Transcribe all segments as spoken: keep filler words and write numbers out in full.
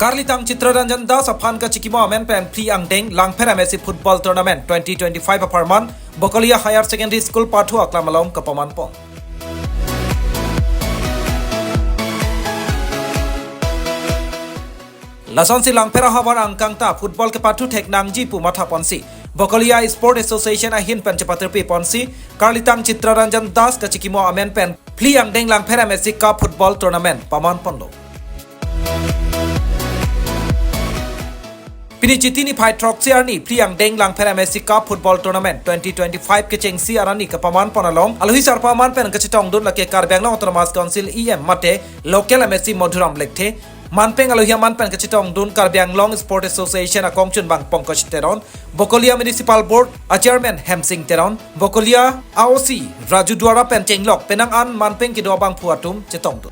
Karlitang Chittaranjan Das aphan kachikimo amen pen phli angdeng Langpher M S C Football Tournament twenty twenty-five apharman Bokolia Higher Secondary School pathu aklam along kapaman pon. Lasonsi Langpher ahavar angkang ta football kepathu thek nangji pu matha ponsi Bokolia Sport Association ahin pen chepatirpi ponsi Karlitang Chittaranjan Das kachikimo amen pen phli angdeng Langpher M S C Cup Football Tournament paman ponlo. Pini Chiti niphai throksi arni phli angdeng Langpher M S C Cup Football Tournament twenty twenty-five kechengsi arni kapaman pon along alohi sarpo aman pen kachetongdun lake Karbi Anglong Autonomous Council E M mate local M S C Madhuram Lekthe, manpeng alohi aman pen kachetongdun Karbi Anglong Sport Association akongchunbang Pankaj Teron, Bokolia Municipal Board a Chairman Hemsing Teron, Bokolia a O C Raju Duara pen chenglok penang an manpeng kedo abangphu atum chetongdun.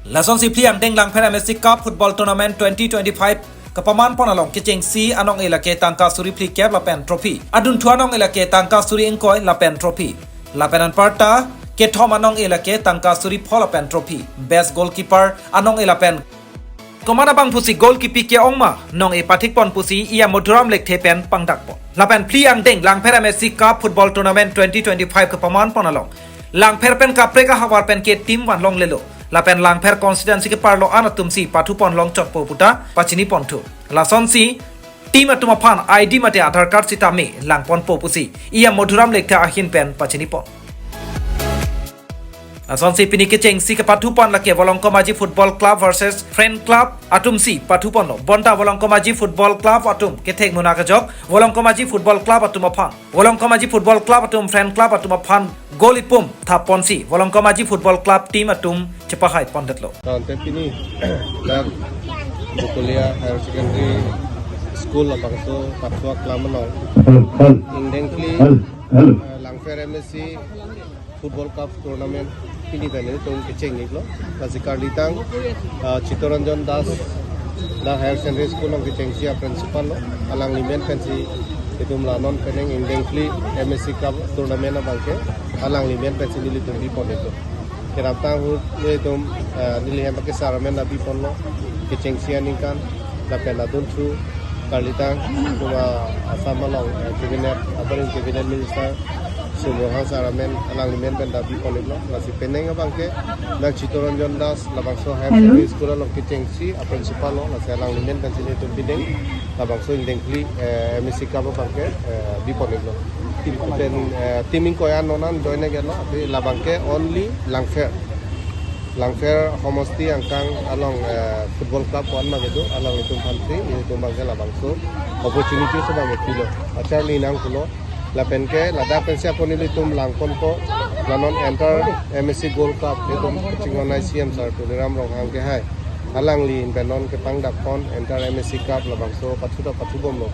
Lasonsi phli angdeng Langpher M S C Cup Football Tournament twenty twenty-five kapaman pon along kechengsi anong-e lake tangka suri phlikep lapen trophy, adunthu anong-e lake tangka suri ingkoi lapen trophy, lapen anparta kethom anong-e lake tangka suri pho lapen trophy, best goalkeeper anong-e lapen komat abangphusi goalkeeper ke-ong ma nong-e pathik pon pusi E M Madhuram Lekthe pen pangdak pon. Lapen phli angdeng Langpher M S C Cup Football Tournament twenty twenty-five kapaman pon along Langpher pen kaprek ahavar pen ke team van longlelo. Lapen Langpher constituency keparlo an atumsi pathu pon long chotpo puta pachini ponthu. Lasonsi team atum aphan I D mate Aadhaar card sitame lang ponpo pusi E M Madhuram Lekthe ahin pen pachini pon. Lasonsi pini kechengsi kepathu pon lake Volongkom Aji Football Club versus Friend Club atumsi pathu ponlo. Bonta Volongkom Aji Football Club atum kethek muna kejok Volongkom Aji Football Club atum aphan, Volongkom Aji Football Club atum Friend Club atum aphan goal ipum thap ponsi Volongkom Aji Football Club team atum chepahai pondetlo. Tangte pini dak Bokolia Higher Secondary School labangso pathu aklam along Hello, hello, ingdeng phli, hello, hello. Eh, Langpher M S C Football Cup Tournament pini ta nelitum kecheng-iklo. Lasi Karlitang, ah, Chittaranjan Das, dak Higher Secondary School along kechengsi a principal lo. Alangli amen pensi itum la non penang ingdeng phli M S C Cup Tournament abangke alangli amen pensi nelitum bi pon-iklo. Kedamtang ahut nelitum, ah, neli hem ke sir amen ta bi ponlo. Kechengsi aningkan lapen adunthu Karlitang, kuma Assam along, eh, cabinet, upper cabinet minister, Sumrong Hangsar amen, alangli amen pen ta bi pon-iklo. Lasi penang abangke, dak Chittaranjan Das, labangso Higher Hello. Secondary School along kechengsi a principal lo, lasi alangli amen pensi nelitum bideng, labangso ingdeng phli, eh, M S C Cup abangke, eh, bi pon-iklo. Team ko Pen, eh, team ingkoi an non an join-iklo, tapi labangke only Langpher. Langpher homosti angkang along, eh, football club ko-an ma kedo, alanglitum aphansi, itum abangke labangso opportunity si abangke pilo. Acharli nangkoklo, lapen ke ladak pensi apot nelitum lang ponpo, la non entire M S C Gold Cup, itum kachinghon-ai C M sir Tuliram Ronghang ke hai. Alangli ahin pen non kepangdak pon, entire M S C Cup labangso pathu ta pathu bomlo.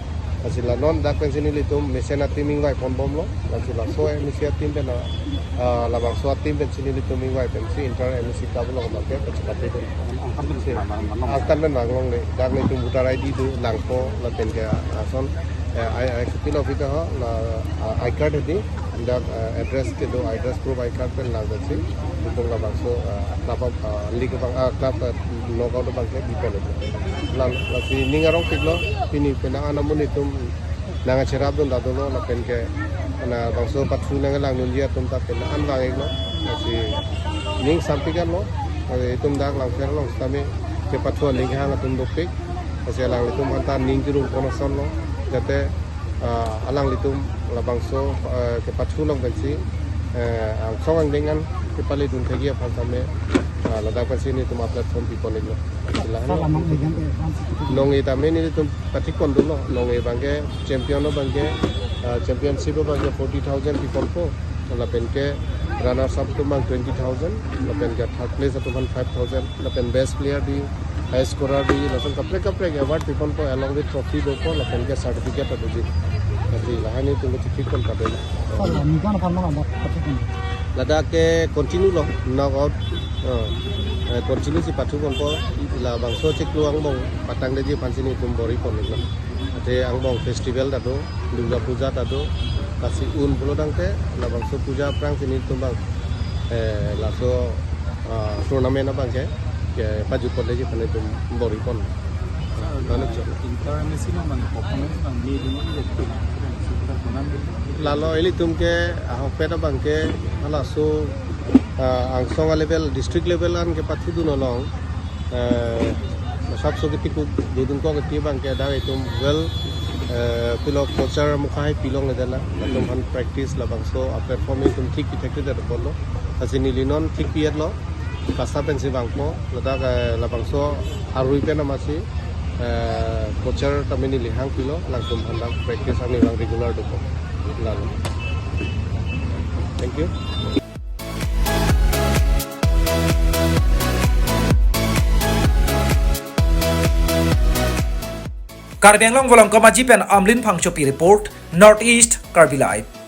Lasi la non dak pensi nelitum mesen a team ingvai pon bomlo. Lasi laso M S C a team pen, ah, labangso a team pensi nelitum ingvai pensi entire M S C Cup along abangke pachekate dun. Angtan pen vang longle. Dak nelitum voter I D do, langpo, lapen ke, ah, ason, eh, I, I, kopilo pita ho, la, ah, I card hedi, dak, eh, address kedo, address proof I card pen lang pensi, itum labangso, ah, club of, ah, league abang, ah, club, ah, knockout abangke bi pon-iklo. La, lasi ning arongpiklo, pini penang an amonit atum nangcherap dun ta dolo, lapen ke labangso pathu nanglang dunji atum ta penang an vang-iklo. Lasi ning sampik-anlo, lasi itum dak Langpher along sitame kepathu aning kehang atum dopik. Lasi alanglitum aphanta ning kirung pon asonlo, jate ah, alanglitum labangso, eh, kepathu along pensi, eh, angsong angdeng an kepale dun thekji aphan tame, ah, ladak pensi nelitum a platform bi pon-iklo. Sila Sir, ano. Among legend, eh, one sixty-two. Nong-e tame nelitum pathik pon dunlo, nong-e abangke champion abangke, ah, championship abangke forty thousand bi ponpo, lapen ke runners up atum abang twenty thousand, lapen ke third place atum aphan five thousand, lapen best player di, high scorer di, lason kaprek kaprek award bi ponpo along with trophy dopo, lapen ke certificate ta doji. Jadi lahai nelitum kethik pon padun. Sir, ningkan aphan mana dak pathik pon? Ladak ke continue lo, knockout. Oh. Eh, continue si pathu ponpo, labangso chiklo angbong patangdetji aphansi nelitum bor-i pon-iklo. Ate angbong festival ta do, Durga Puja ta do, lasi un pulo tangte, labangso puja aphrangsi nelitum abang, eh, laso, ah, tournament abangke, Ke pajut ponde ji aphan itum bor-i pon. Lalu chot. Inter M A C lo mane performance nangji dun ni de. Lalo ilitum ke ahokpet abang ke halaso, ah, angsong a level, district level an kepathudun along, eh, masap so kiti kuk dodun ko kiti abang ke dak itum well, eh, pilo culture mukha hai pilong le dala. Latum aphan practice labangso a platform itum thik pi thek te dolo. Lasi neli non thik pi-etlo. Kasa pensi vangpo, ladak, eh, labangso arui pen amatsi, eh, coacher tame neli hang pilo, latum aphan dak practice ani vang regular dopo. Lalu. Thank you. Karbi Anglong Volongkom Aji pen Amlin Phangchopi report, North East Karbi Live.